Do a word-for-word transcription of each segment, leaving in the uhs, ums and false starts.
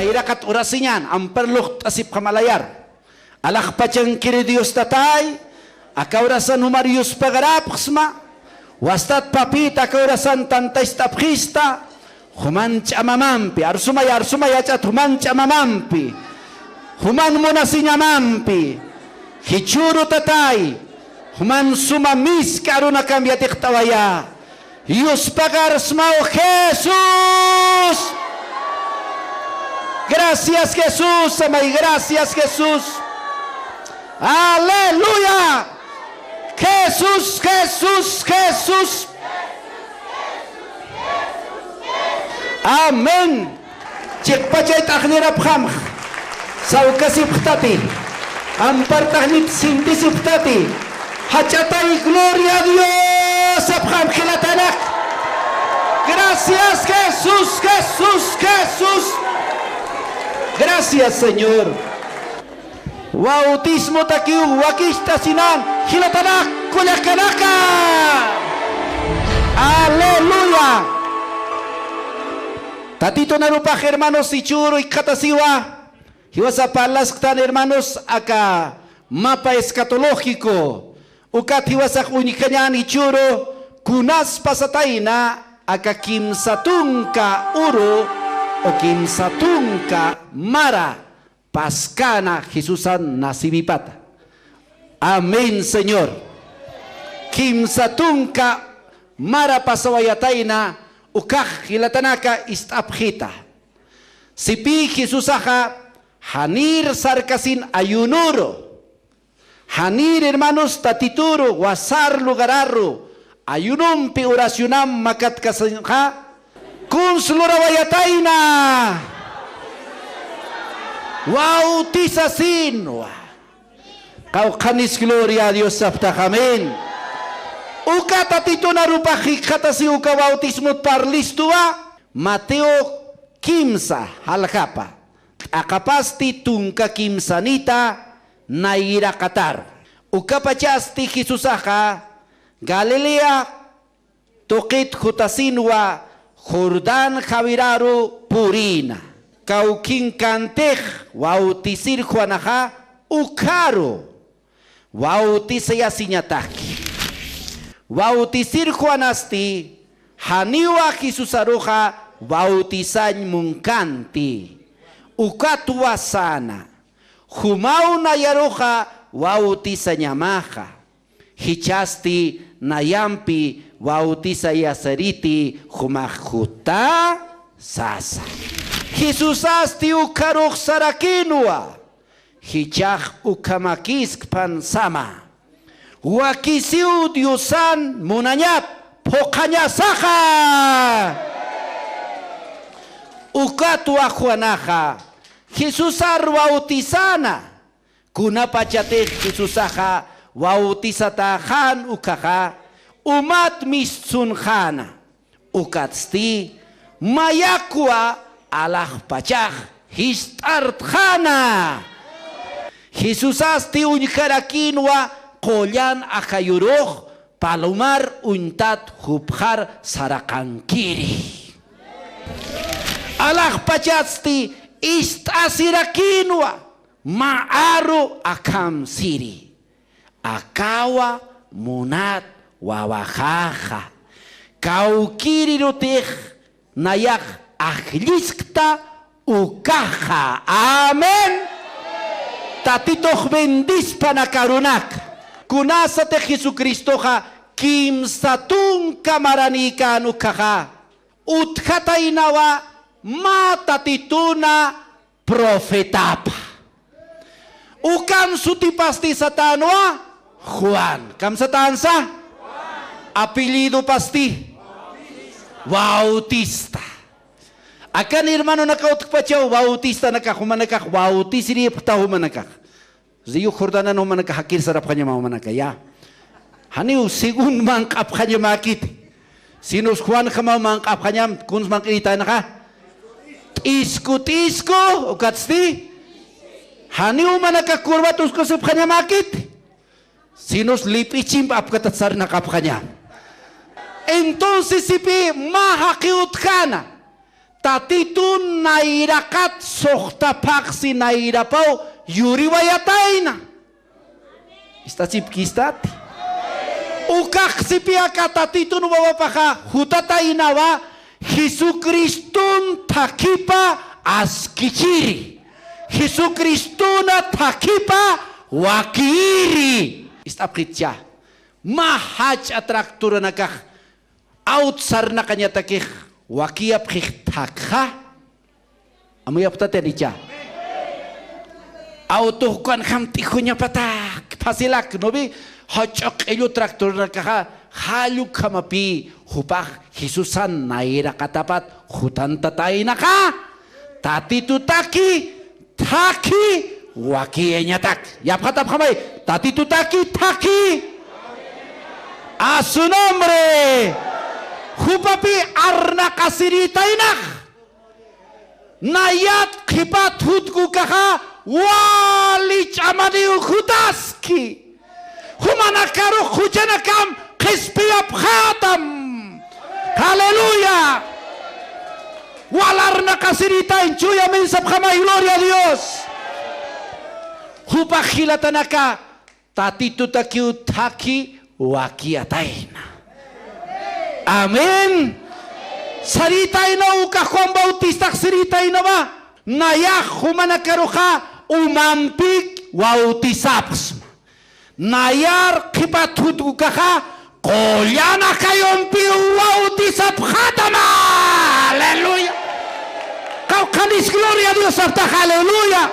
Iraqat urasiñan, ampar luqt'asipxam alayar. Alaxpachankiri Dios Tatay, aka urasan jumar yuspagarapxsma, wastat papita aka urasan tantast'apxista, juman ch'amamampi, arsumay, arsumay yach'at juman ch'amamampi, juman munasiñamampi, jichhüru Tatay, juman suma misk'a arunakam yatiqt'awaya. Yuspagarsmaw Jesús. Gracias Jesús, amay, gracias Jesús. Aleluya. Jesús, Jesús, Jesús. Amén. Chiqpachay t'aqnirapxamx, sawkasipxtati, ampart'axnit sintisipxtati, jach'atay gloria a Dios sapxam jilatanak. Gracias Jesús, Jesús, Jesús. Gracias Señor. Bautismotakiw wakicht'asinan jilatanak kullakanaka. Aleluya. Tatitun arupax hermanos, jichhüru jikxatasiwa. Jiwasa parlasktan hermanos, aka mapa escatológico. Ukat jiwasax uñjañän jichhüru kunas pasatayna aka kimsa tunka uru o kimsa tunka mara paskäna Jesusan nacimipata. Amén, Señor. Kimsa tunka mara pasawayatayna ukax jilatanaka ist'apxita. Sipï Jesusaxa janir sarkasin ayunuru. Janir, hermanos, Tatituru wasar lugararu ayunumpi oracionam makatkasinxa, kuns lurawayatayna. Bautizasinwa. Qawqhanis gloria a Dios saptax, amén. Uka Tatitun arupax jikxatasiw uka bautismot parlistuwa, Mateo kimsa jaljapa, t'aqapasti tunka kimsanita nayraqataru. Ukapachasti Jesusaxa Galilea tuqit jutasinwa Jordán jawiraru purïna. Kawkhinkantix bautisir Juanaxa ukharu bautisayasiñataki. Bautisir Juanasti janiwa Jesusaruxa bautisañ munkanti. Ukatwa säna. Jumaw nayaruxa bautisañamaxa. Jichhasti nayampi bautisayasiriti jumax juta sasa. Jesusasti ukharux sarakinwa. Jichhax ukhamakiskpan sama. Wakisiw Diosan munañat phuqhañasaxa. Ukatwa Juanaxa Jesusar bautisana. Kunapachatix Jesusaxa bautisatäxän ukhaxa umat mistsunxäna. Ukatsti mayakwa alaxpachax jist'artxäna. Jesusasti uñjarakïnwa qullan ajayurux palomar uñtat jupxar saraqankiri. Alaxpachatsti ist'asirakïnwa mä aru akham siri. Akawa munat wawaxaxa. Kawkïrirutix nayax ajlliskta ukaxa. Amén. Tatitux bendispan aka arunaka. Kunasatix Jesucristoxa kimsa tunka maranïkän ukkhaxa, utjataynawa mä Tatituna profetapa. Ukan sutipasti satänwa Juan. Kamsatänsa? Apellidopasti Bautista. Akan hermanonakaw utjpachaw Bautistanakax, jumanakax bautisirïpxta jumanakax. Río Jordanan jumanakax jakir sarapxañama jumanaka, ya. Janiw según manq'apxañamäkiti. Sinus Juanjamaw manq'apxañam, kuns manq'irïtänxa. T'isku t'isku, ukatsti. Janiw jumanaka corbata uskusipxañamäkiti. Sinus lip'ichimp apkatat sarnaqapxañam. Entonces sipï mä jaqi utjäna. Tatitun nayraqat suxta phaxsi nayrapaw yuriwayatayna. Ist'asipkistati. Ukax sipi aka Tatitun wawapaxa jutataynawa Jesucristun thakhipa askichiri. Jesucristuna thakhipa wakiri. Ist'apxitcha. Mä jach'a tractoranakax awt sarnaqañatakix wakiyapxix thakxa. Amuyapxtati janicha. Awtux ukanjam t'ijxuñapatak, phasilak, ¿no ve? Jach'a q'illu tractoranakaxa, jall ukhamapï, jupax Jesusan nayraqatapat jutantataynaxa. Tatitutaki thakhi wakiyañatak. Yapxatapxamay, Tatitutaki thakhi. A su nombre. Jupapï arnaqasirïtaynax. Nayat qhipat jutkukaxa wali ch'amaniw jutaski. Jumanakarux juchanakam qhispiyapxätam. Aleluya. Wal arnaqasirïtañ, chuya amén sapxamay, gloria a Dios. Jupax jilatanaka Tatitutakiw thakhi wakiyatayna. Amén. Sarïtayna uka Juan Bautistax sirïtaynawa. Nayax jumanakaruxa umampik bautizapxsma. Nayar qhipat jutkukaxa qullan akayumpiw bautizapxätama. Aleluya. Qawqhanis gloria a Dios sapxtax, aleluya.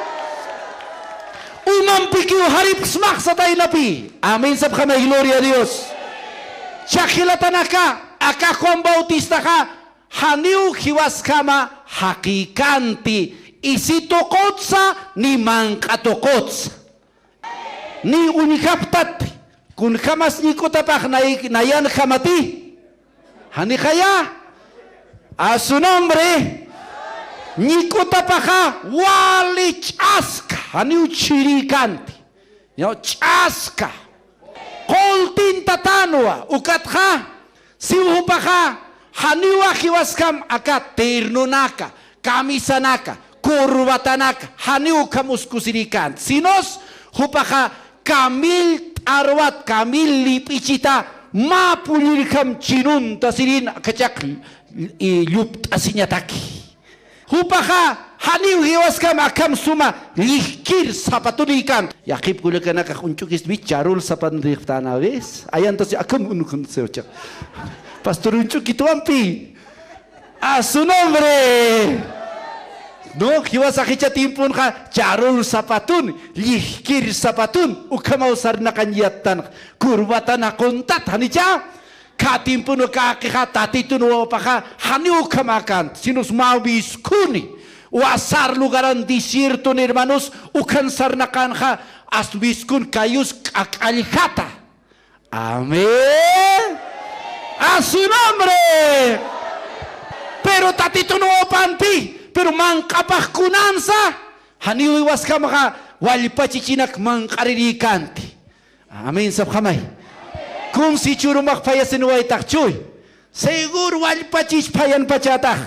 Umampikiw jaripxsmax sataynapï. Amén sapxamay, gloria a Dios. Jilatanaka, aka Juan Bautistaxa janiw jiwasjama jaqïkänti, isi tuqutsa ni manq'a tuqutsa. Ni uñjapxtati, kunjamas ñik'utapax nay-, nayanjamati. Janixaya, a su nombre, ñik'utapaxa wali ch'aska, janiw chhirïkänti. Ña, ch'aska. Qultintatanwa, ukatxa, siw jupaxa, janiwa jiwaskam aka ternonaka, camisanaka, corbatanaka, janiw ukham uskusirïkänti. Sinos, jupaxa, camill t'arwat, camill lip'ichita, mä pullirjam chinunta sirin, akachak, i llupt'asiñataki. Jupaxa, janiw jiwaskam akham suma llijkir zapatunïkänti. Yaqhip kullakanakax uñch'ukistwi charol zapatun llijptänawis. Ayantasi akham unukunsiwcha. Pastor uñch'ukitwampi. A su nombre. No, jiwasax jichha tiemponxa charol zapatun, llijkir zapatun, ukhamaw sarnaqañ yattanxa. Corbatan aquntat, janicha. Kha tiempon ukakixa Tatitun wawapaxa janiw ukhamäkänti, sinos mä wiskuni. Wasar lugaran desierton, hermanos, ukhan sarnaqänxa, as wiskun kayus k'ak'alljata. Amén. A su nombre. Pero Tatitun wawapampi, pero manq'apax kunansa, janiw jiwaskamxa wallpachichinak manq'arirïkänti. Amén sapxamay. Kunsi churumax phayasinwaytax chuy. Seguro wallpachich phayanpachätax.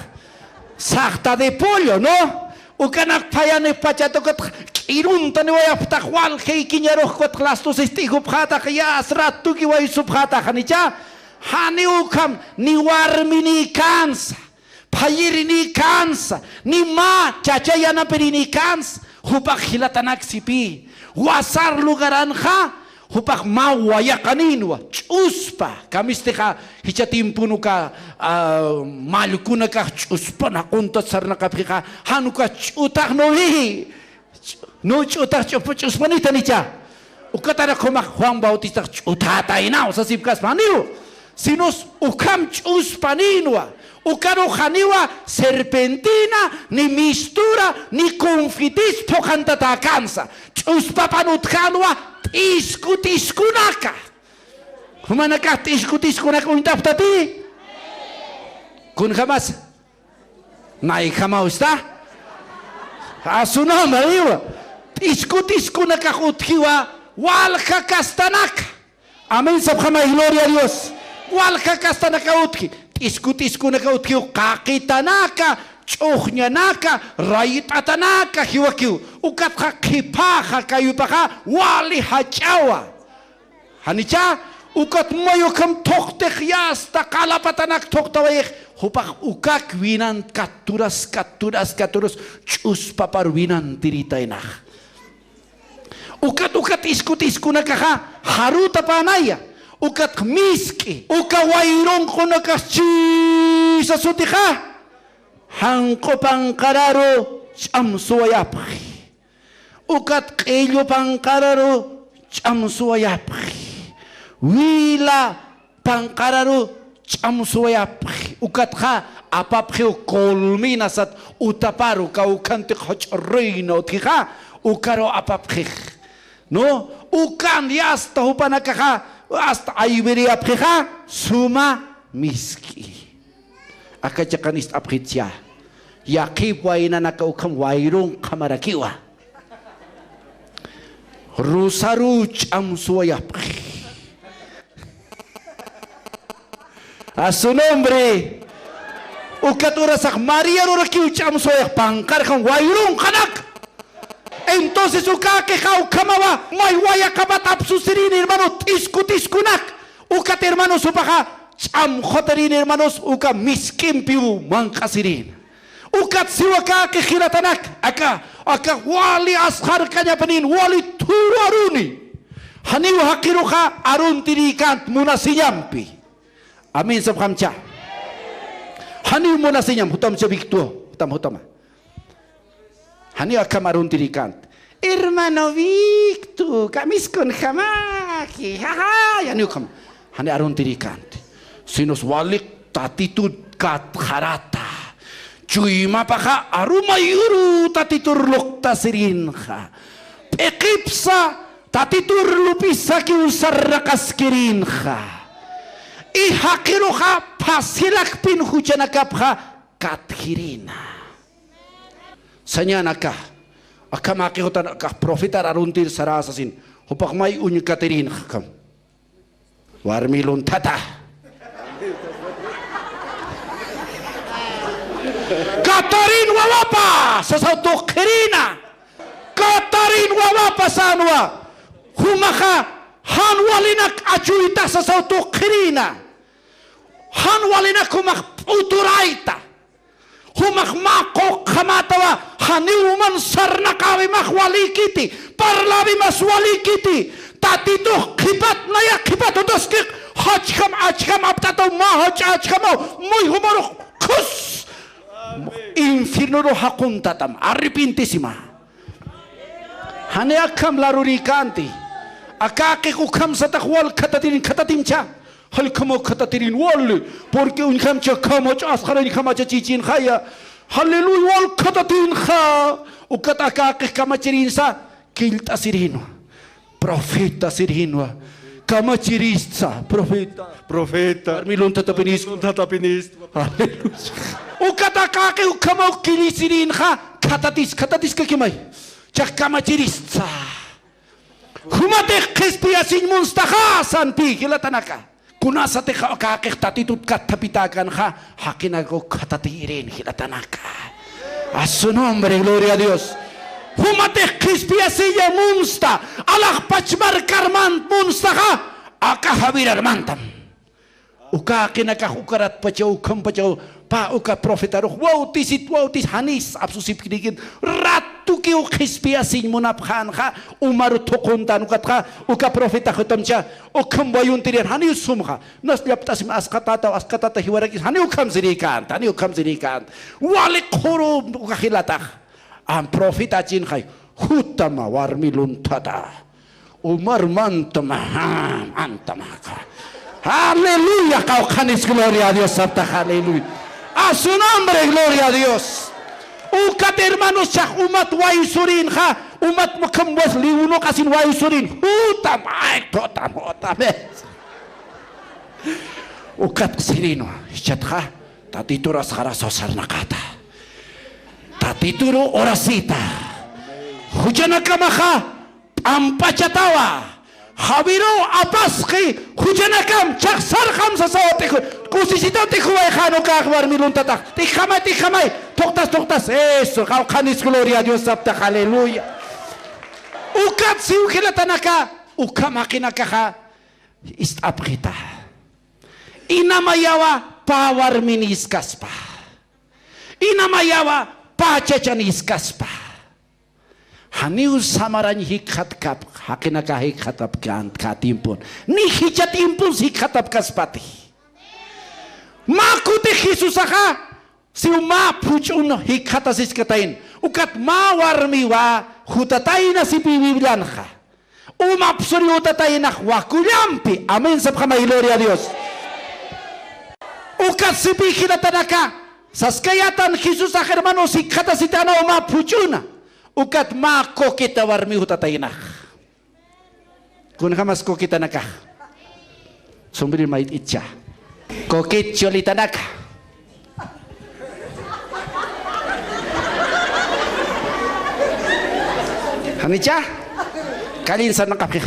Saxta de pollo, ¿no? Ukanak phayanipachäta ukatx k'iruntaniwayapxtax, walja ikiñarux ukatx las doce ist'ijupxätax, ya as ratuki waysupxätax, janicha. Janiw ukham ni warminïkänsa. Phayirinïkänsa, ni mä chacha yanapirinïkänsa, jupax jilatanaksipï, wasar lugaranxa, jupax mä wayaqanïnwa, ch'uspa, kamistixa, jichha tiempon uka, ah, mallkunakax ch'uspan aquntat sarnaqapxixa, jan uka ch'utax nuwi. Nuw ch'utax ch'up-, ch'uspanïta janicha. Ukatarak jumax Juan Bautistax ch'utätaynaw sasipkaspa, janiw. Sinos ukham ch'uspanïnwa. Ukarux janiwa serpentina, ni mistura, ni confitis phuqhantatäkänsa. Ch'uspapan utjänwa t'isku t'iskunaka. Jumanakax t'isku t'iskunaka uñt'apxtati. Kunjamas. Nayjamaw está. A su nombre, digo. T'isku t'iskunakax utjiwa, walja castanaka. Amén sapxamay, gloria a Dios. Walja castanaka utji. T'isku t'iskunaka utjiw, qaqitanaka, ch'uxñanaka, rayt'atanaka jiwakiw. Ukatxa qhiphaxa kayupaxa wali jach'awa. Janicha, ukat may ukham thuqtix yasta qalapatanak thuqtawayix, jupax ukak winan katuras, katuras, katuras ch'uspapar winantiritaynax. Ukat, ukat iskut iskunakaxa jarutapänaya, ukat misk'i, uka wayrunqunakax chisa sutixa, janq'u panqararu ch'amsuwayapxi. Ukat q'illu panqararu ch'amsuwayapxi. Wila panqararu ch'amsuwayapxi. Ukatxa apapxiw culmina sat utaparu kawkhanti qhuch'u reino utjixa, ukaru apapxix. ¿No? Ukan yasta jupanakaxa, hasta ayviriyapxixa, suma misk'i. Aka chiqan ist'apxitcha. Yaqhip waynanaka ukham wayrunqhamarakiwa. Rosaru ch'amsuwayapxi. A su nombre. Ukat urasax María rurakiw ch'amsuwayax panqarxam wayrunqanak. Entonces ukakixa ukhamawa may wayaqapat apsusirin, hermano, t'iskut iskunak. Ukat hermanos, jupaxa ch'amxutarin hermanos, uka misk'impiw manq'asirin. Ukat siwa kaki jilatanak, aka, aka wali asxarkañapanin, wali thuru aruni. Janiw jaqiruxa aruntirïkant munasiñampi. Amén sapxamcha. Janiw munasiñam, jutamcha Victor, jutam, jutama. Janiw akham aruntirïkant. Hermano Victo, kamiskunjamaki, jaja, janiw ukham. Janiw aruntirïkant. Sinos waliq Tatitut katxarata. Chuymapaxa arumayuru Tatitur luqtasirinxa. P'iqipsa Tatitur lupisakiw sarnaqaskirinxa. Y jaqiruxa phasilakpin juchanakapxa katjirina. Sañanaka, akham jaqix jutan akax profetar aruntir sarä sasin, jupax may uñkatirinxa akham. Warmi lunthata. Katarin wawapa sasaw tuqirina. Katarin wawapa sänwa. Jumaxa jan walinak achuyta sasaw tuqirina. Jan walinak jumax p'uturayta. Jumax mä quqjamätawa, janiw uman sarnaqäwi, max walïkiti, parläwi, mas walïkiti. Tatitux qhipat, naya qhipat jutaskix, jachjam, achjam apt'ataw, mä jach'a achjamaw, muy jumarux khus. Infiernoru jaquntatam, arrepentesima. Jani akham larurïkänti. Aka jaqix ukham satax wal khatatirin, khatatimcha. Jallkhamaw khatatirin wali, porque uñjamcha kamach'a asxarañ kamachachichinxaya. Aleluya, wal khatatinxa. Ukat aka jaqix kamachirinsa, killt'asirinwa. Profetasirinwa. Kamachiristsa, profeta. Profeta. Warmi lunthatapinistwa. Lunthatapinistwa. Aleluya. Ukat aka jaqix ukhamaw killisirinxa, khatatis, khatatiskakimay. Chax kamachiristsa. Jumatix qhispiyasiñ munstaxa santi jilatanaka. Kunasatix aka jaqix Tatitut kathapitäkänxa, jaqinakaw khatatïrin jilatanaka. A su nombre, gloria a Dios. Jumatix qhispiyasiñ munsta, alaxpach markar mant munstaxa, aka Javier armantam. Uka jaqinakax ukaratpachaw, ukhampachaw, pä uka profetarux wawtisit, wawtis janis apsusipkirïkit, ratukiw qhispiyasiñ munapxänxa, umaru thuquntan ukatxa, uka profetax jutamcha, ukham wayuntirin, janiw sumxa, nas llapt'asim asqatätaw, asqatäta jiwarakis, janiw ukham sirïkänti, janiw ukham sirïkänti, wali qhuru uka jilatax. Am profetachinxay, jutama warmi lunthata. Umar mantama, ha, mantama. Aleluya, qawqhanis gloria a Dios saptax, aleluya. A su nombre, gloria a Dios. Ukat hermanos, chax umat waysurinxa, umat mukham was liwnuqasin waysurin. Jutama, ay, jutama, jutama. Ukat sirinwa, jichatxa, Tatitur asxarasaw sarnaqäta. Tatituru urasita. Juchanakamaxa p'ampachatawa. Javiruw apasqi juchanakam chax sarxam sasaw t'ikhu. Kusisitaw t'ikhuwayxän ukax warmi lunthatax. T'ikhamay, t'ikhamay. tuqtas, tuqtas, eso, qawqhanis gloria a Dios saptax, aleluya. Ukat siw jilatanaka, ukham jaqinakaxa ist'apxita. Inamayawa pä warmin jiskaspa. Inamayawa pä chachan jiskaspa. Janiw samarañ jikxatkapx, jaqinakax jikxatapkänti kä tiempon. Ni jichha tiempons jikxatapkaspati. Mä kutix Jesusaxa, siw mä phuch'un jikxatasiskatayna. Ukat mä warmiwa jutatayna sipï Biblianxa. Uma apsuri jutataynax wakullampi. Amén sapxamay, gloria a Dios. Ukat sipï jilatanaka, saskayätan Jesusax hermanos jikxatasitäna uma phuch'una. Ukat mä coqueta warmi jutataynax. Kunjamas coquetanakax. Sombrero mayt'itcha. Coquet cholitanaka. Janicha? Kallin sarnaqapxix.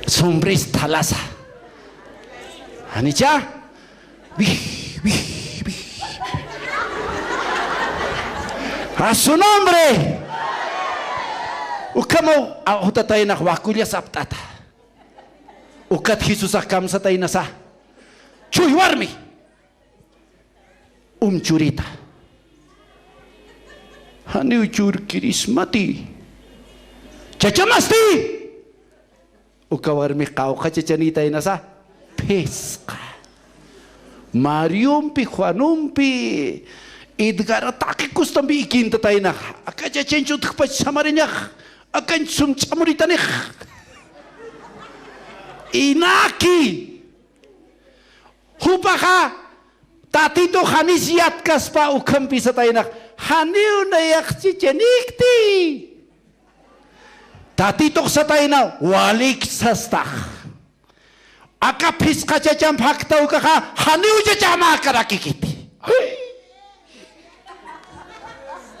Sombris thalasa. Janicha? Wij, wij, wij. A su nombre. Ukhamaw, a, jutataynax wakulla sapt'ata. Ukat Jesusax kamsataynasa. Chuy warmi. Um churita. Janiw churkirismati. Chachamasti. Uka warmix qawqha chachanïtaynasa, phisqa. Mariompi, Juanompi, Edgar taqi kustampi ikintataynax. Aka chachanch utjpach samarañax, akanch sum ch'amuritanix. Inaki. Jupaxa, Tatitux janis yatkaspa ukhampi sataynax, janiw nayax chichanikti. Tatitux satayna, walik sastax. Aka phisqa chachamp jakta ukaxa, janiw chachamakärakikiti.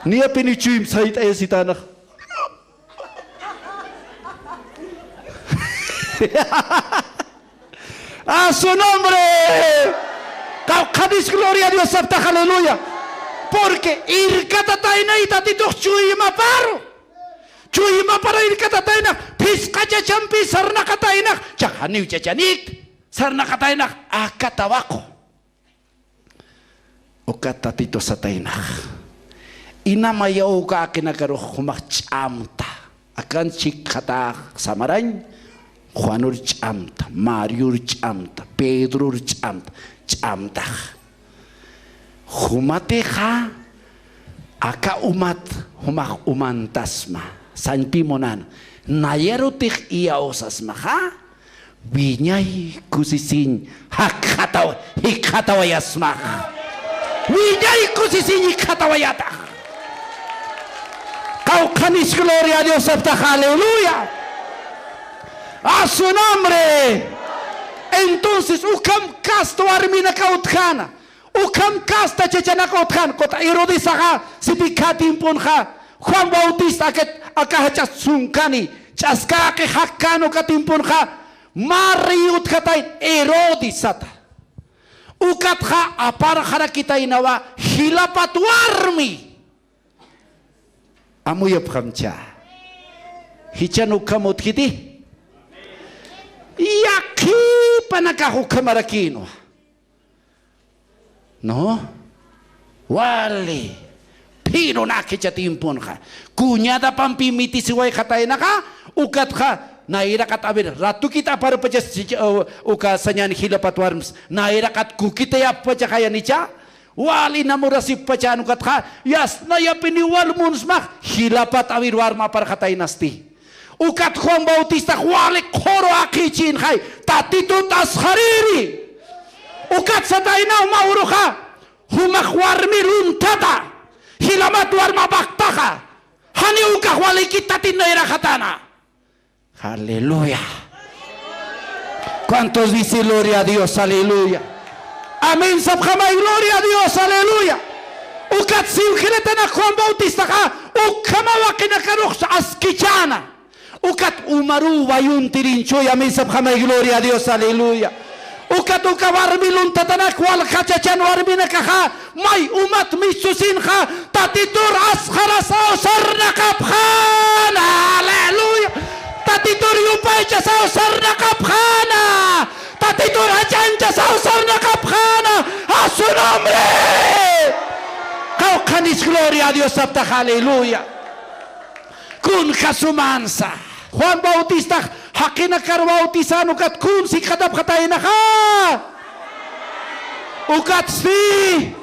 Niyapini chuyma sayt'ayasitänax. A su nombre. Qawqhanis gloria a Dios saptax, aleluya. Porque irkatatayna Tatitux chuymaparu. Chuymapara irkatatayna, phisqa chachampi sarnaqatayna, chax janiw chachanik, sarnaqatayna, aka tawaqu. Ukat Tatitu sataynax. Inamayaw uka jaqinakarux jumax ch'amta. Akan chhikxatax samarañ, Juanur ch'amta, Mariur ch'amta, Pedrur ch'amta, ch'amtax. Jumatixa, aka umat, jumax umantasma, sañpï munana, nayarutix iyawsasmaxa, wiñay kusisiñ jakxataw-, jikxatawayasmax. Wiñay kusisiñ jikxatawayatax. Qawqhanis gloria a Dios saptax, aleluya. A su nombre. Entonces, ukham kasta warminakaw utjäna. Ukham kasta chachanakaw utjäna. Kuta Herodesaxa, sipï kä tiemponxa, Juan Bautista akat, aka jach'a sunkani, ch'askäki jakkän uka tiemponxa, mä rey utjatay Herodes sata. Ukatxa aparxarakitaynawa jilapat warmi. Amuyapxamcha. Jichhan ukham utjiti. Yaqhipanakax ukhamarakïnwa. No. Wali. Phirunakïcha tiemponxa. Kuñadapampi mitisiwayxataynaxa, ukatxa, nayraqat, a ver, ratukit aparpachas, uh, uka sañän jilapat warmis. Nayraqat kukitayappachaxayanicha. Wali inamurasipxpachan ukatxa, yasnayapiniw wal munsmax, jilapat, a ver, warma aparxataynasti. Ukat Juan Bautistax wali qhuru aqhïchïnxay, Tatitut asxarïri. Ukat sataynaw mä uruxa, jumax warmi lunthata, jilamat warma apaqtaxa, janiw ukax walikit Tatit nayraxatäna. Aleluya. ¿Cuántos dicen gloria a Dios? Aleluya. Amén sapxamay, gloria a Dios, aleluya. Ukat siw jilatanak Juan Bautistaxa, ukhama waqinakarux askichäna. Ukat umaruw wayuntirinchuy, amén sapxamay, gloria a Dios, aleluya. Ukat uka warmi luntatanak walja chachan warminakaxa, may umat mistusinxa, Tatitur asqharas awsarnaqapxäna. Aleluya. Tatitur yupaychas awsarnaqapxäna. Tatitur jach'anchas awsarnaqapxäna. A su nombre. Qawqhanis gloria a Dios saptax. Aleluya. Kunja sumansa. Juan Bautistax jaqinakar bautizän ukat kun sikxatapxataynaxa. Ukat si.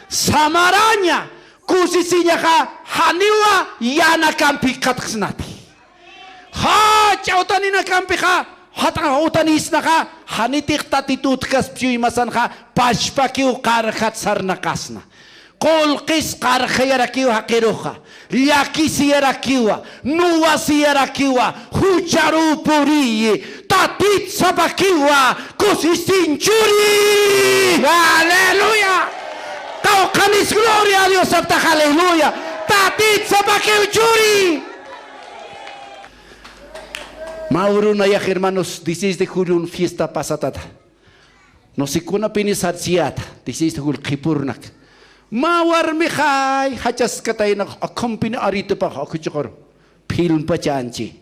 Samaraña kusisiñaxa janiwa yänakamp jikxatxsnati. Jach'a utaninakampixa, jat'a utanisnaxa, janitix Tatitut utjkasp chuymasanxa, pachpakiw qarjat sarnaqasna. Qullqis qarjayarakiw jaqiruxa, llakisiyarakiwa, nuwasiyarakiwa, jucharuw puriyi, Tatit sapakiwa, kusisiñ churi. Aleluya. Qawqhanis gloria a Dios saptax, aleluya. Tatit sapakiw churi. Mä urunayax, hermanos, dieciséis de julio un fiesta pasatata. No sé kunapini sarchiyäta, dieciséis de julio qhipürnak. Mä warmixay, jachaskataynax, akhampini aritupax, akhuchuqaru. Philmpachänchi.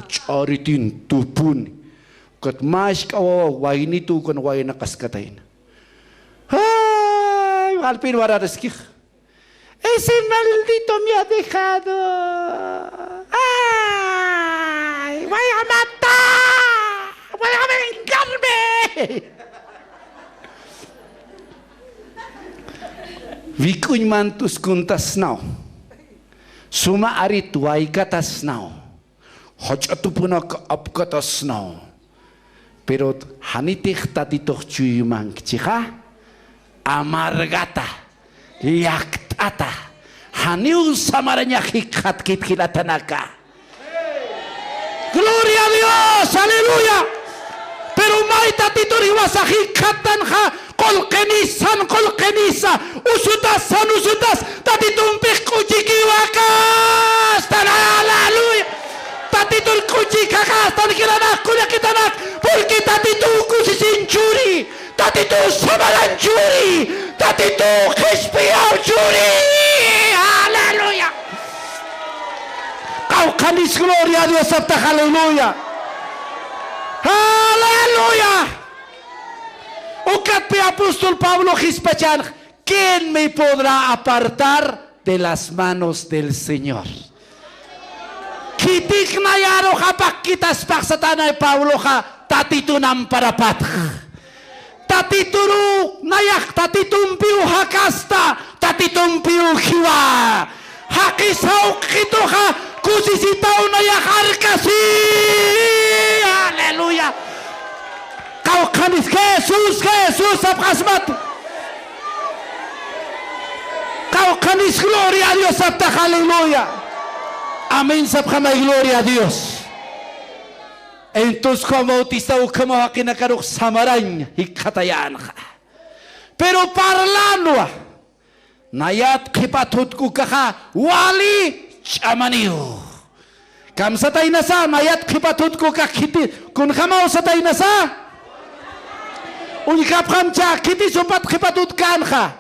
Ch'aritin tupuni. Ukat mask'a wawa waynituw kun waynaqaskatayna. Ay, walpin wararaskix. Ese maldito me ha dejado. Ay, voy a matar. Voy a vengarme. Wik'uñ mantus kuntasnaw. Suma arit waykatasnaw. Jach'a tupunak apkatasnaw. Pero janitix Tatitux chuymankchixa, amargata, llakt'ata, janiw samarañax jikxatkit jilatanaka. Gloria a Dios, aleluya. Pero may Tatitur jiwasax jikxattanxa, qullqinisan, qullqinisa, usutasan, usutas, Tatitumpix k'uchikiw jakastan, aleluya. Tatitur k'uchik jakastan, jilanaka, kullakitanaka, porque Tatituw kusisiñ churi, Tatituw samaran churi, Tatituw qhispiyaw churi, aleluya. Qawqhanis gloria a Dios saptax, aleluya. Aleluya. Ukatpi apóstol Pablo jispachanx, ¿quién me podrá apartar de las manos del Señor? Khitik nayarux apaqkitaspax satänay Pabloxa, Tatitun amparapatx. Tatituru nayax, Tatitumpiw jakasta, Tatitumpiw jiwa. Jaqi sawqituxa kusisitaw nayax arkasi. Aleluya. Qawqhanis Jesús, Jesús sapxasmat. Qawqhanis gloria a Dios saptax, aleluya. Amén sapxamay, gloria a Dios. Entonces Juan Bautista ukhamaw jaqinakarux samarañ jikxatayänxa. Pero parlanwa. Nayat qhipa thutk'ukaxa wali ch'amaniw. Kamsataynasa, nayat qhipa thutk'ukax khiti, kunjamaw sataynasa. Uñjapxamcha, khitis jupat qhipa thutkänxa.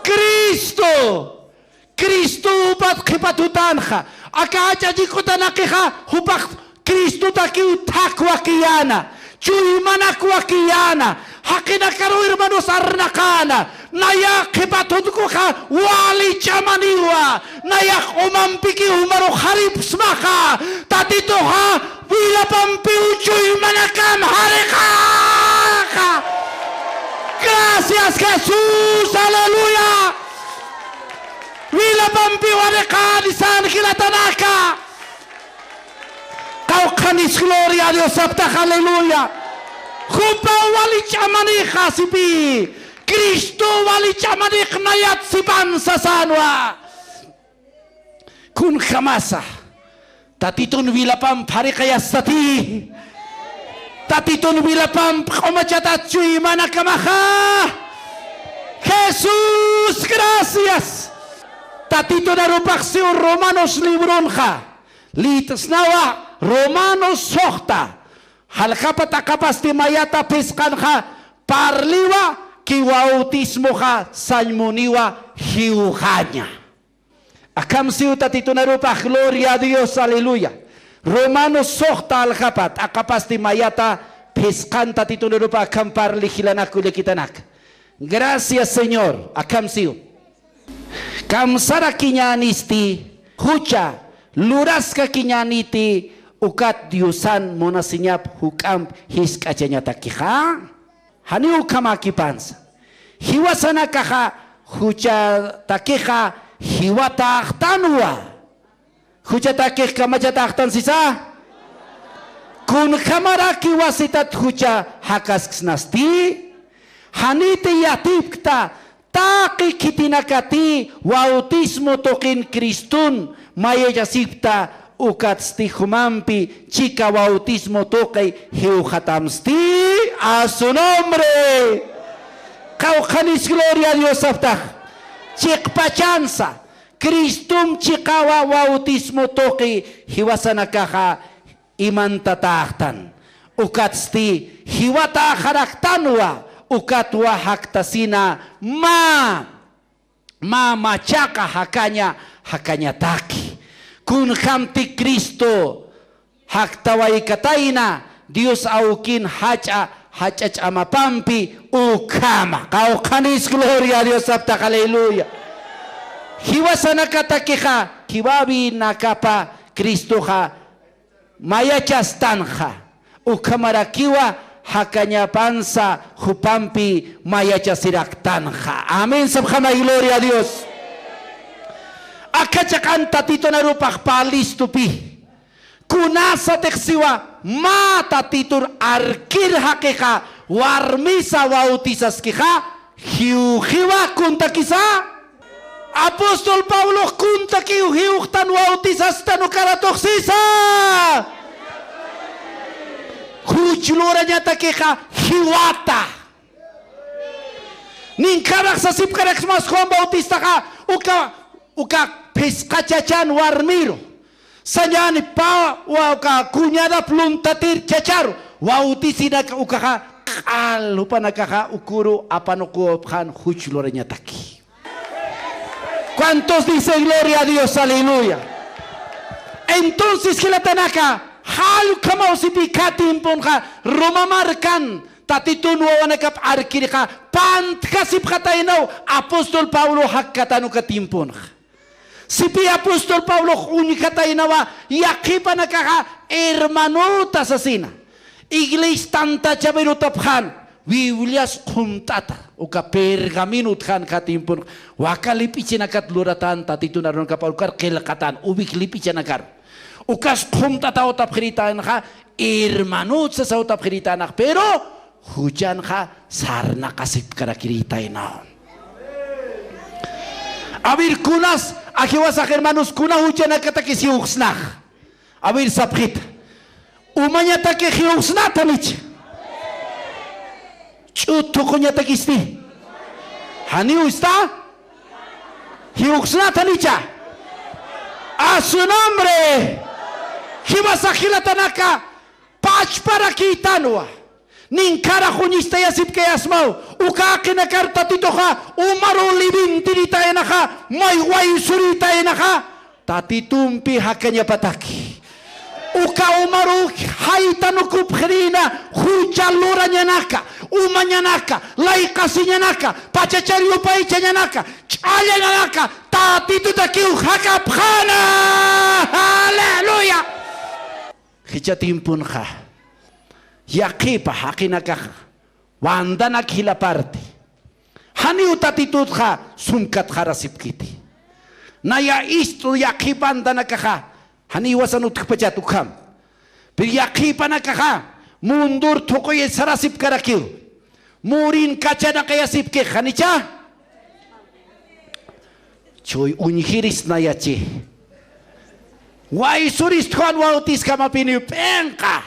Cristo. Cristo jupat qhipa thutanxa. Aka jach'a chik'utanakixa jupax Cristotakiw thak wakiyäna, chuymanak wakiyäna, jaqinakaru hermanos arnaqäna, nayax qhipa thutk'uxa wali ch'amaniwa, nayax umampikiw jumarux jaripxsmaxa, Tatituxa wilapampiw chuymanakan jariqaxa. Gracias Jesús, aleluya. Wilapampiw jariqäni sän jilatanaka. Qawqhanis gloria a Dios saptax, aleluya. Jupa wali ch'amanixa sipï. Cristo wali ch'amanix nayat sipan sasänwa. Kunjamasa. Tatitun wilapamp jariqayastati. Tatitun wilapamp q'umachatat chuymanakamaxa. Jesús, gracias. Tatitun arupax siw Romanos librunxa. Liyt'snawa Romanos suxta. Jaljapat t'aqapasti mayata phisqanxa parliwa, ki bautismoxa sañ muniwa jiwxaña. Akham siw Tatitunarupax, gloria a Dios, aleluya. Romanos suxta jaljapat t'aqapasti mayata phisqan Tatitunarupax akham parli jilanak kullakitanaka. Gracias, Señor. Akham siw. Kamsarakiñänisti, jucha luraskakiñäniti, ukat Diosan munasiñap juk'amp jisk'achañatakixa. Janiw ukhamäkipansa. Jiwasanakaxa juchatakixa jiwatäxtanwa. Juchatakix kamachatäxtan sisa. Kunjamarakiwa sitat jucha jakasksnasti. Janiti yatipkta taqi khitinakati bautismo tuqin Criston mayachasipkta, ukatsti jumampi chika bautismo tuqi jiwxatamsti. A su nombre. Qawqhanis gloria a Dios saptax. Chiqpachansa. Cristom chiqawa bautismo tuqi jiwasanakaxa imantatäxtan. Ukatsti jiwatäxaraktanwa, ukatwa jaktasina mä, mä machaqa jakaña, jakañataki. Kunjamti Cristo jaktawaykatayna, Dios awkin jach'a, jach'a ch'amapampi ukhama. Qawqhanis gloria a Dios saptax, aleluya. Jiwasanakatakixa, khiwäwinakapa Cristoxa mayachastanxa, ukhamarakiwa jakañapansa jupampi mayachasiraktanxa. Amén, sapxamay, gloria a Dios. Aka chiqan Tatitunarupax parlistupi. Kunasatix siwa mä Tatitur arkir jaqixa warmisa bautizaskixa, jiwxiwa kuntakisa. Apóstol Pablox kuntakiw jiwxtan bautizastan ukaratux sisa. Juch lurañatakixa jiwata. Ninkharax sasipkaraksmas Juan Bautistaxa uka, uka phisqa chachan warmiru. Sañäni pä, wa, uka cuñadap luntatir chacharu. Bautisinaka ukaxa q'al jupanakaxa ukuru apanuqupxän juch lurañataki. ¿Cuántos dicen gloria a Dios? Aleluya. Entonces, jilatanaka, jall ukhamaw sipi kä tiemponxa Roma markan Tatitun wawanakap arkirxa pantjasipxataynaw apóstol Pablo jakkatan uka tiemponxa. Sipi apóstol Pablox uñjataynawa yaqhipanakaxa hermanota sasina. Iglesia tantachawirutapxän Biblias qhumt'ata, uka pergamino utjän kä tiemponxa, waka lip'ichinakat luratän Tatitun arunakap ukar qillqatän, uwij lip'ichanakar. Ukas qhumt'ata utapxiritanxa, hermanot sasa utapxiritanax, pero juchanxa sarnaqasipkarakirïtaynaw. A ver, kunas, a jiwasax hermanos, kuna juchanakatakis jiwxsnax. A ver, sapxita. Umañatakix jiwxsnatanicha. Ch'ut thuquñatakisti. Janiw ista. Jiwxsnatanicha. A su nombre. Jiwasax jilatanaka pachparakïtanwa. Ninkharax uñistayasipkayasmaw, uka jaqinakar Tatituxa umaru liwintirïtaynaxa, may waysurïtaynaxa, Tatitumpi jakañapataki. Uka umaru jaytanukupxirïna jucha lurañanaka, umañanaka, layqasiñanaka, pachachar yupaychañanaka, ch'allananaka, Tatitutakiw jakapxäna. Aleluya. Jichha tiemponxa, yaqhipa jaqinakaxa, wandanak jila parti. Janiw Tatitutxa sumkatxarasipkiti. Naya ist'u yaqhip wandanakaxa, janiw jiwasan utjpachat ukham. Pero yaqhipanakaxa, mundur thuquyasarasipkarakiw. Murin kachanaqayasipkix, ¿janicha? Chuy uñjirisnayachi. Waysurist Juan Bautista kamapiniw p'inqa.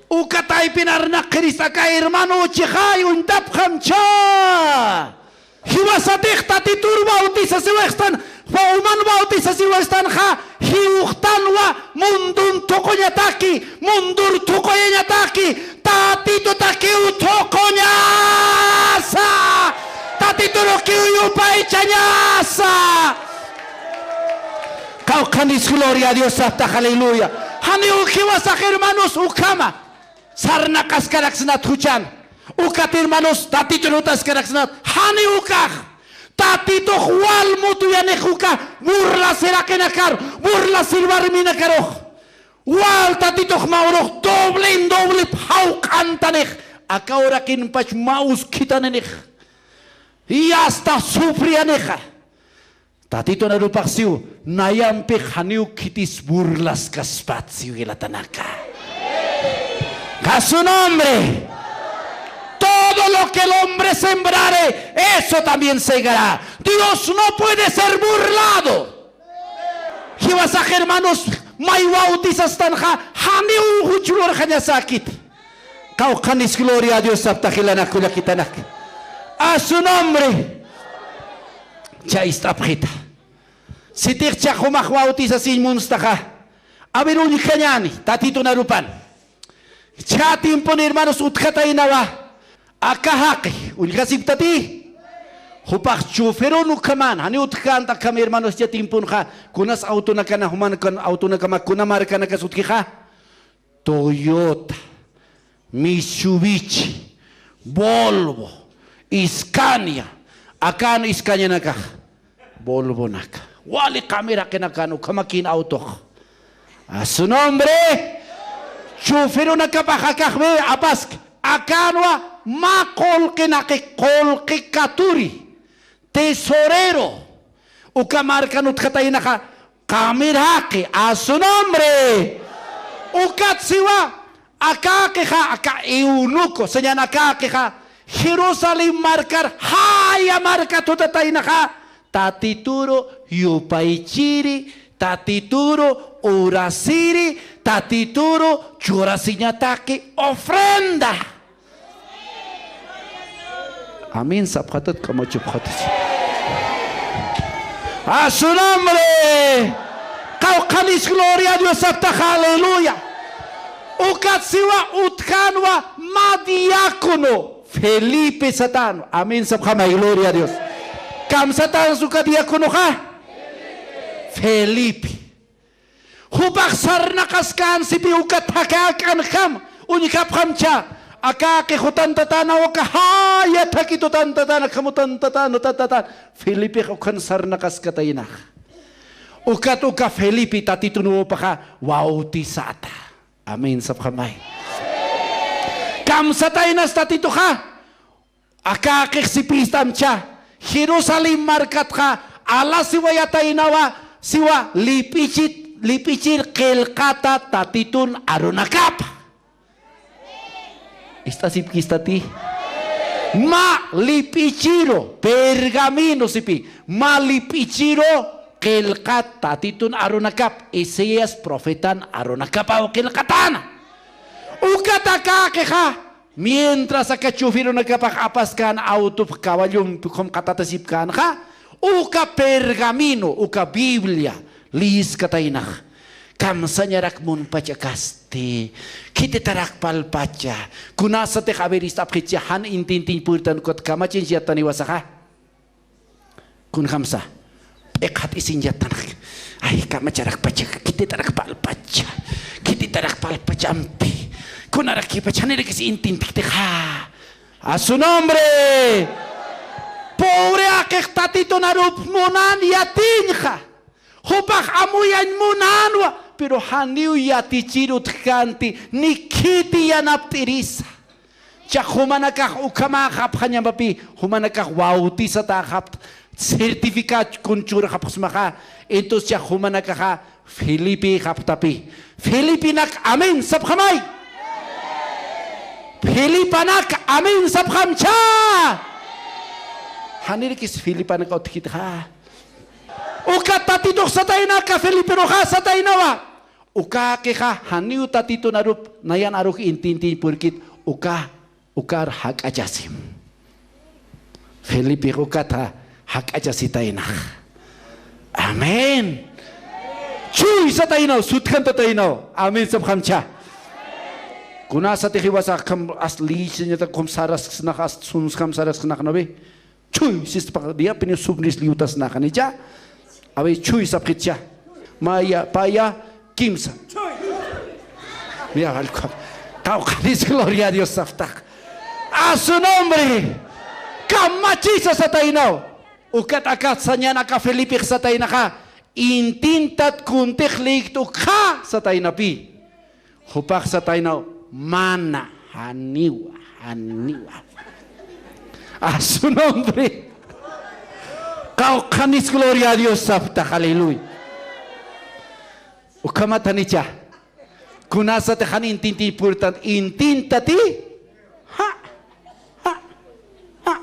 Uka taypin arnaqirist aka hermano uchixay uñtapxam chä. Jiwasatix Tatitur bautisasiwixtan Jupax uman bautisasiwastanxa, jiwxtanwa mundun thuquñataki, mundur thuquyañataki, Tatitutakiw thuquñasa, Tatiturukiw yupaychañasa. Qawqhanis gloria a Dios saptax, aleluya. Janiw jiwasax hermanos ukhama sarnaqaskaraksnat juchan. Ukat hermanos, Tatitun jutaskaraksnat. Janiw ukax. Tatitux wal mutuyanix uka burlasiraqinakar, burlasir warminakarux. Wal Tatitux mä urux doble en doble pawq'antanix. Aka uraqinpach mä uskhitaninix. Y hasta sufrianixa. Tatitun arupax siw, nayampix janiw khitis burlaskaspat siw jilatanaka. A su nombre. Todo lo que el hombre sembrare, eso también segará. Dios no puede ser burlado. Jiwasax hermanos, may bautizastanxa, janiw juch lurxañasäkiti. Qawqhanis gloria a Dios saptax jilanak kullakitanak. A su nombre. Chay ist'apxita. Sitix chä jumax bautisasiñ munstaxa. A ver, uñjañäni, Tatitun arupan. Chä tiempon hermanos utjataynawa. Aka jaqi, uñjasipktati. Jupax choferun ukhaman, janiw utjkänti akham hermanos chä tiemponxa, kunas autonakana, juman kan autonakama, kuna markanakas utjixa. Toyota, Mitsubishi, Volvo, Scania, akan Scanianakax, Volvonaka. Wali qamir jaqinakan ukhamakïn autox. A su nombre, choferunakapax akax ve apask, akanwa mä qullqi naqi, qullqi katuri, tesorero, uka markan utjataynaxa, qamir jaqi, a su nombre. Ukat siwa, akäqixa, aka eunuco, señan akäqixa, Jerusalén markar, jaya markat jutataynaxa, Tatituru yupaychiri, Tatituru urasiri, Tatituru churasiñataki ofrenda. Amén sapxatat, k'amachupxatat. A su nombre. Qawqhanis gloria a Dios saptax, aleluya. Ukat siwa utjänwa mä diácono Felipe satänwa. Amén sapxamay, gloria a Dios. ¿Kamsatänsa uka diáconoxa? Felipe. Jupax sarnaqaskän sipi uka thakha ak'anjam, uñjapxamcha, akäqi jutantatäna uka jaya thakhi tutantatäna, akham utantatäna, utantatäna. Felipex ukhan sarnaqaskataynax. Ukat uka Felipe Tatitun upaxa bautizata. Amén sapxamay. ¿Kamsataynas Tatituxa? Akäqix sipïstamcha, Jerusalén markatxa alasiwayataynawa, siwa lip'ichit, lip'ichir qillqata Tatitun arunakapa. ¿Ist'asipkistati? Mä lip'ichiru, pergamino sipi, mä lip'ichiru qillqat Tatitun arunakap, Isaías profetan arunakapaw qillqatäna. Ukat akäqixa, mientras aka choferunakapax apaskän autop caballompi ukham qatatasipkänxa, uka pergamino, uka Biblia, lïskataynax. Kamsañarak munpach akasti, khititarak palpacha, kunasatix a ver ist'apxicha, jan intintiñ purtan ukat kamachinchi yataniwasaxa. Kunjamsa, p'iqhat'isiñ yatanax. Ay, kamacharakpacha, khititarak palpacha, khititarak palpachampi. Kunarakipach, janirakis intintiktixa. A su nombre. Pobre aqix Tatitun arup munan yatiñxa. Jupax amuyañ munänwa, pero janiw yatichir utjkänti, ni khiti yanapt'irisa. Cha jumanakax ukhamäxapxañamapï, jumanakax bautizatäxapxta, certificado kun churxapxsmaxa, entonces cha jumanakaxa Felipexapxtapï. Felipenak amén sapxamay. Felipanak amén sapxamcha. Janirakis Felipanak utjkitxa. Uka Tatitux sataynaka Feliperuxa sataynawa. Ukaqixa janiw Tatitun arup, nayan arux intintiñ purkit, uka, ukar jak'achasim. Felipex ukata jak'achasitaynax. Amén. Chuy sataynaw, sutjan tataynaw. Amén sapxamcha. Kunasatix jiwasax akham as lïsiñatak ukham sarasksnaxa, as sunskham sarasksnaxa, ¿no ve? Chuy, sistpax, diapini subnis liutasnaxa, ¿nicha? A ver, chuy sapxitcha. Maya, paya, kimsa. Mira, valkam. Qawqhanis, gloria a Dios saptax. A su nombre. Kamachisa sataynaw. Ukat aka sañan aka Felipix sataynaxa, intintat kuntix lïgt ukxa sataynapi. Jupax sataynaw, mana, janiwa, janiwa. A su nombre. Qawqhanis, gloria a Dios saptax, aleluya. Ukhamat janicha. Kunasatix jan intintiñ purtan, intintati. Ja, ja, ja.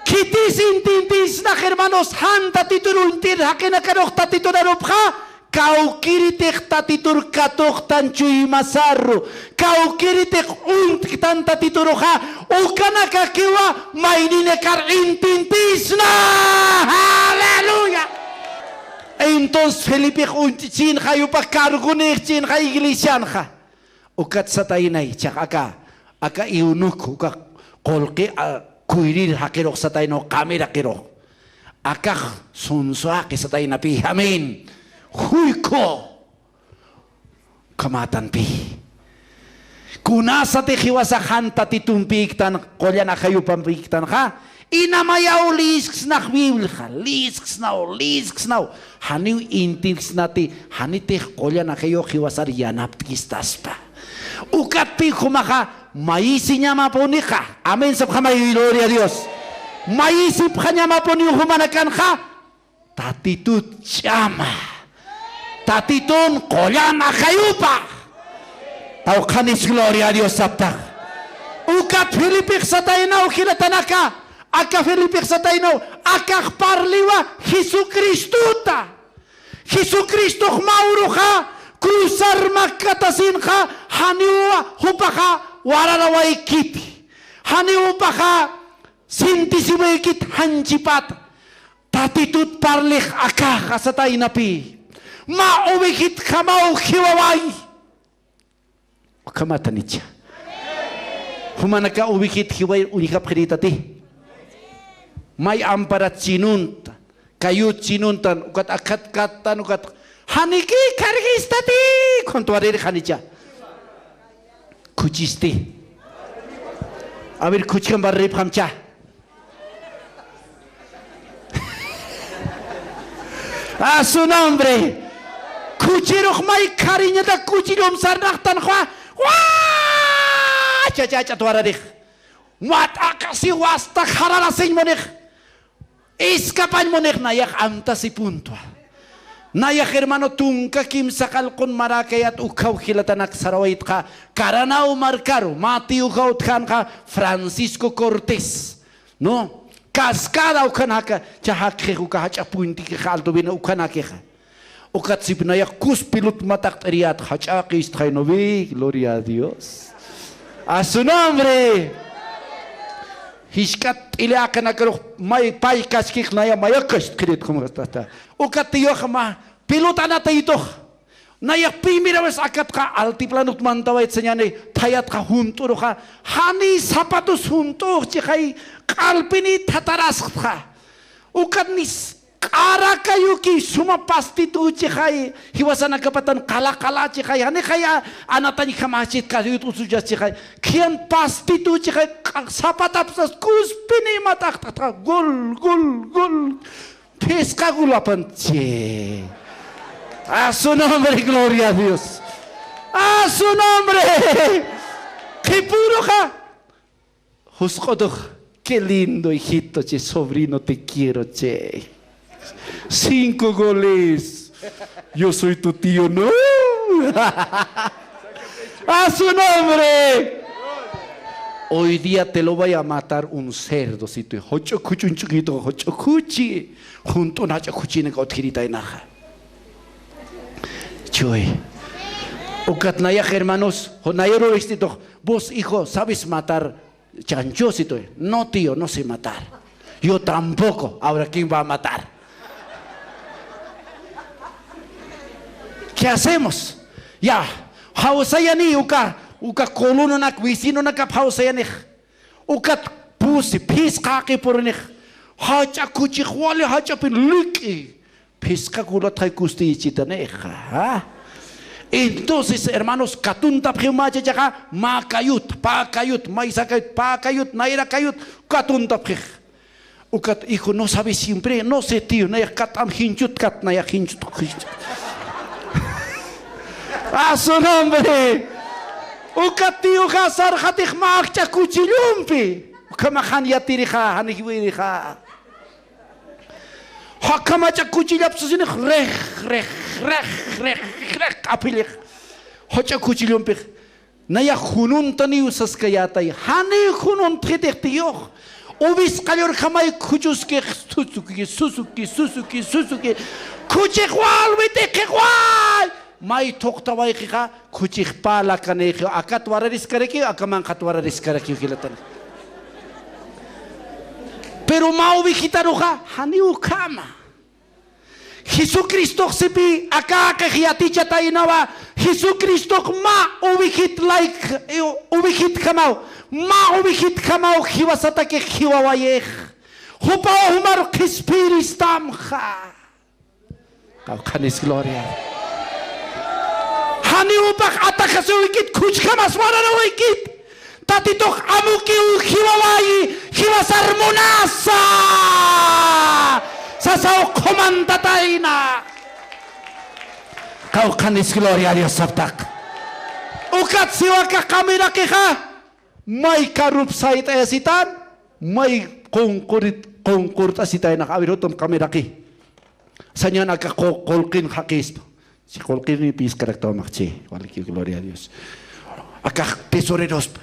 Khitis intintiñsnax, hermanos, jan Tatitur uñt'ir jaqinakarux Tatitun arupxa, kawkïritix Tatitur katuqtan chuymasarru, kawkïritix uñt'ktan Tatituruxa, ukanakakiwa mayninakar intintiñsna. Aleluya. Entonces Felipix uñt'chinxa, jupax cargonïxchinxa iglesianxa. Ukat sataynay, jichhax aka, aka eunuco, uka qullqi, a, kuyrir jaqirux sataynaw, qamiraqirux. Akax sunsuxi sataynapi, amén. Juyku. Ukhamätanpi. Kunasatix jiwasax jan Tatitumpïktan, qullan ajayupampïktanxa, inamayaw lïsksnax Bibliaxa, lïsksnaw, lïsksnaw. Janiw intinksnati, janitix qullan ajayux jiwasar yanapt'kistaspa. Ukatpï jumaxa mayisiñamapunixa. Amén sapxamay, gloria a Dios. Mayisipxañamapuniw jumanakanxa, Tatitut ch'ama. Tatitun qullan ajayupa. Qawqhanis, gloria a Dios saptax. Ukat Felipix sataynaw jilatanaka. Aka Felipix sataynaw. Akax parliwa Jesucristuta. Jesucristox mä uruxa cruzar makkatasinxa, janiw jupaxa wararawaykiti. Janiw jupaxa sintisiwaykiti janchipata. Tatitut parlix akaxa sataynapi. Mä ovejitjamaw jiwaway. Ukhamat janicha. Jumanaka ovejit jiwayir uñjapxirïtati. May amparat chinunta, kayut chinuntan, ukat akhat kattan, ukat, janiki carguistati, khuntwariri janicha. Khuchisti. A ver, khuchkam barripxamcha. A su nombre. Khuchirux may khariñatak khuchillum sarnaqtanxa. ¡Wa! Chachach'at wararix. Mat'aqasiw asta jararasiñ munix. Iskapañ munix, nayax amtasipuntwa. Nayax hermano tunka kimsa qallqun maräkayät ukhaw jilatanak sarawaytxa, Caranaw markaru, mä tiyujaw utjänxa Francisco Cortés, ¿no? Cascada ukhanaka, jichha jakxix uka jach'a puentiki jaltubina ukhanakixa. Ukat sip nayax kus pilot mataqt'iriyät jach'aqistxay, ¿no ve? Gloria a Dios. A su nombre. Jisk'at t'ili aqinakarux may pay kaskix naya mayakacht'xirit jumastata. Ukat tiyux mä pilotanataytux. Nayax primera vez akatxa altiplanot mantawayt sañani thayatxa junt'uruxa. Jani zapatos junt'ux chixay q'alpini thatarasktxa. Ukat nis Q'ara kayuki suma pastitu chixay, jiwasanakapatan qala qala chixay, janixay a-, anatañjamachit kayut usuchas chixay, khiyan pastitu chixay, qa-, zapatapsas kuspini mataqtaqta, gol, gol, gol, phisqa gol apanchi. A su nombre, gloria a Dios. A su nombre. Qhipuruxa. Jusq'utux, qué lindo hijito, che, sobrino, te quiero, che. Cinco goles. Yo soy tu tío, ¿no? A su nombre. Hoy día te lo voy a matar un cerdo, si tú, joch'o khuch'un ch'ukitu, joch'o khuchi. Junt'un jach'a khuchinak utjiritaynaxa. Chuy. Ukat nayax hermanos, jo-, nayaru ist'itux, vos hijo, ¿sabes matar chancho? Si tú, no, tío, no sé matar. Yo tampoco. Ahora, ¿quién va a matar? ¿Qué hacemos? Ya, jawsayani uka, uka colononak, vecinonakap jawsayanix. Ukat pusi, phisqa jaqipurunix. Jach'a kuchix wali jach'apin lik'i. Phisqa kulatxay kustiyichitanixa, ¿ah? Entonces, hermanos, katuntapxiw mä chachaxa, mä kayut, pä kayut, maysa kayut, pä kayut, nayra kayut, katuntapxix. Ukat, hijo, no sabe siempre, no sé, tío, nayax kat'am jinchut, kat, nayax jinchut, jinchut. A su nombre. Ukat tioxa sarxatix mä akch'a kuchillumpi. Ukhamax jan yatirixa, jan jiwirixa. Jakham jach'a kuchillap sasinix, rex, rex, rex, rex, rex, q'apillix. Jach'a kuchillumpix. Nayax jununtaniw saskayätay. Janiw jununtxitix tiyux. Uvisqallurjamay khuchuskix, Suzuki, Suzuki, Suzuki, Suzuki. Khuchix walwi t'iqix way. May thuqtawayxixa, khuchix pä lakanïxiw. Akat warariskarakiw, aka manqhat warariskarakiw jilatana. Pero mä ovejitaruxa, janiw ukhama. Jesucristox sipï akäqix yatichataynawa, Jesucristox mä ovejit layk, eh, ovejitjamaw, mä ovejitjamaw jiwasatakix jiwawayix. Jupaw jumar qhispiyir istamxa. Qawqhanis gloria. Janiw jupax atajasiwikit, khuchjamas wararawikit. Tatitux amukiw jiwawayi, jiwasar munasa. Sasaw qhumantatayna. Qawqhanis gloria a Dios saptaq. Ukat siwa aka qamiraqixa, may karup sayt'ayasitan, may qunqurit, qunqurt'asitaynax. A ver, jutam qamiraqi. Sañan aka qu-, qullqin jaqispa. Si qullqin piskaraktaw maqchi, walikiw, gloria a Dios. Akax tesorerospa.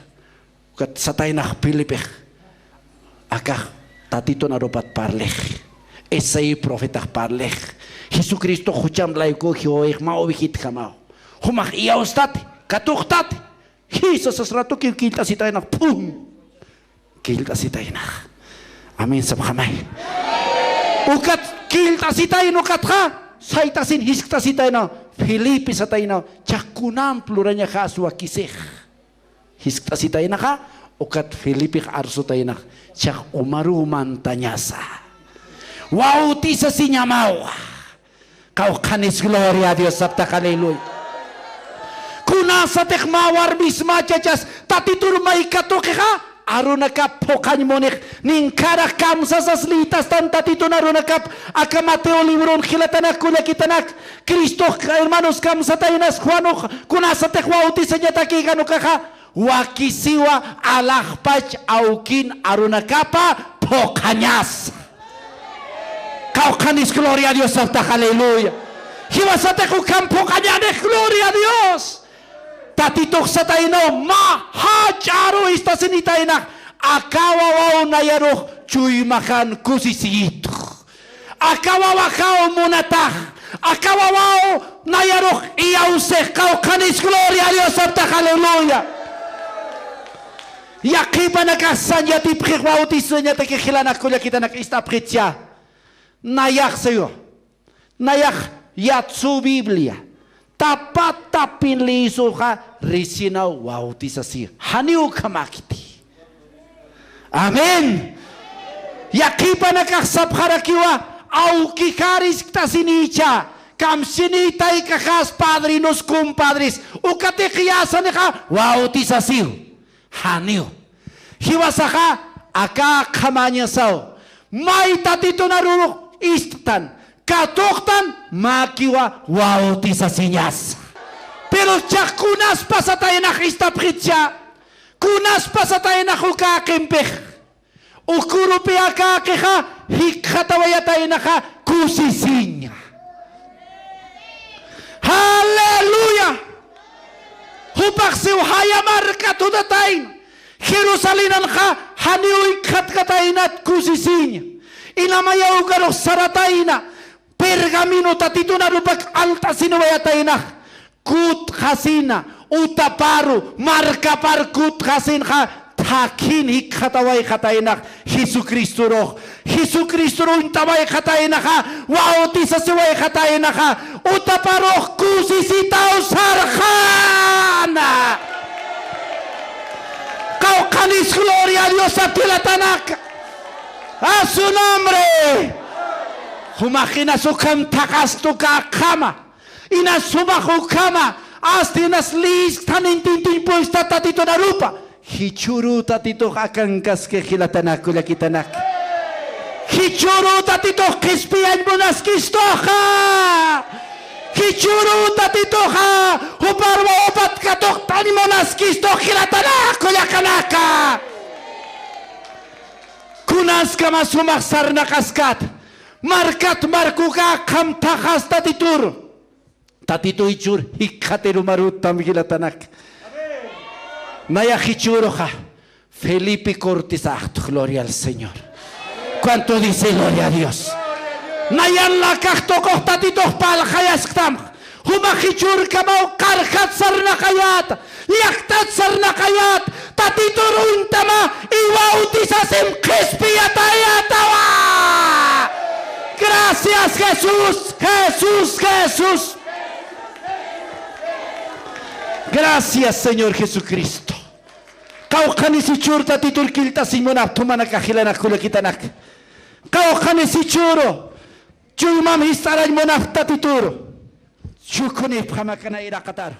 Ukat sataynax Felipix. Akax Tatitun arupat parlix. Isaí profetax parlix. Jesucristo jucham layku jiwawayix mä ovejitjamaw. Jumax iyawstati, katuqtati. Jisa sas ratukiw killt'asitaynax, pum. Killt'asitaynax. Amén sapxamay. Ukat killt'asitayna ukatxa, sayt'asin jiskt'asitayna, Felipe satayna, chakunamp lurañaxas wakisix. Jiskt'asitaynaxa, ukat Felipix arsutaynax, chax umaruw mantañasa. Bautizasiñamawa. Qawqhanis gloria a Dios saptaq, aleluya. Kunasatix mä warmis mä chachas Tatitur may katuqixa, arunakap phuqhañ munix, ninkharax kamsasas liytastan Tatitun arunakap, aka Mateo librun jilatanak kullakitanak, Cristox, hermanos, kamsataynas Juanux, kunasatix bautizañatakïkan ukaxa, wakisiwa alaxpach awkin arunakapa phuqhañasa. Qawqhanis gloria a Dios saptaq, aleluya. Jiwasatix ukham phuqhañänix, gloria a Dios. Tatitux sataynaw mä jach'aru istasinitaynax, aka wawaw nayarux chuymaxan kusisiyitux. Aka wawaxaw munatax, aka wawaw nayarux iyawsix, qawqhanis gloria a Dios saptaq, aleluya. Yaqhipanakax sañ yatipxix bautizañatakix jilanak kullakitanak, ist'apxitcha. Nayax sayu. Nayax yatsu Biblia. Tapa tapin liyisuxa ricinaw bautizasiw. Janiw ukhamäkiti. Amén. Yaqhipanakax sapxarakiwa, awkixar jiskt'asinïcha, kamsini taykaxas, padrinos, compadres, ukatix yäsanixa bautizasiw. Janiw. Jiwasaxa aka qhamañasaw. May Tatitun arurux ist'tan, katuqtan, mäkiwa bautizasiñasa. Pero chax kunas pasataynax ist'apxitcha, kunas pasataynax uka jaqimpix. Ukürupi aka jaqixa jikxatawayataynaxa kusisiña. Aleluya. Jupax siw jaya markat jutatayna. Jerusalenanxa janiw jikxatkataynat kusisiña. Inamaya ukarux saratayna. Pergamino Tatitun arupak alt'asiniwayataynax. Kutxasina, utaparu, markapar kutxasinxa, thakhin jikxatawayxataynax, Jesucristorux, Jesucristor uñt'awayxataynaxa, bautisasiwayxataynaxa, utaparux kusisitaw sarxäna. Qawqhanis gloria a Dios, jilatanaka. A su nombre. Jumax inas ukham thaqhasta uka aqhama. Inas jumax ukhama, asta inas lïsktan intintiñ puesta Tatitun arupa. Jichhüru Tatitux akankaski, jilatanak kullakitanaka. Jichhüru Tatitux qhispiyañ munaskistuxa. Jichhüru Tatituxa jupar wawapatx katuqtañ munaskistux, jilatanak kullakanaka. Kunaskhama jumax sarnaqaskat, markat mark uka aqham thaqhas Tatitur. Tatitu jichhür jikxatirumar utjam, jilatanak. Naya jichhüruxa Felipe Cortesaxtux, gloria al Señor. ¿Cuánto dice gloria a Dios? Nayan lakax tuqux Tatitux parlxayasktam. Jumax jichhürkamaw qarjat sarnaqayät, llaqtat sarnaqayät, Tatitur uñt'ama, y bautizasim qhispiyatayätawa. Gracias, Jesús, Jesús, Jesús. Gracias, Señor Jesucristo. Qawqhanis jichhür Tatitur killt'asiñ munapxta jumanakax, jilanak kullakitanak. Qawqhanis jichhüru chuymam jist'arañ munapxta Tatitur. Chukhunipxam aka iraqataru.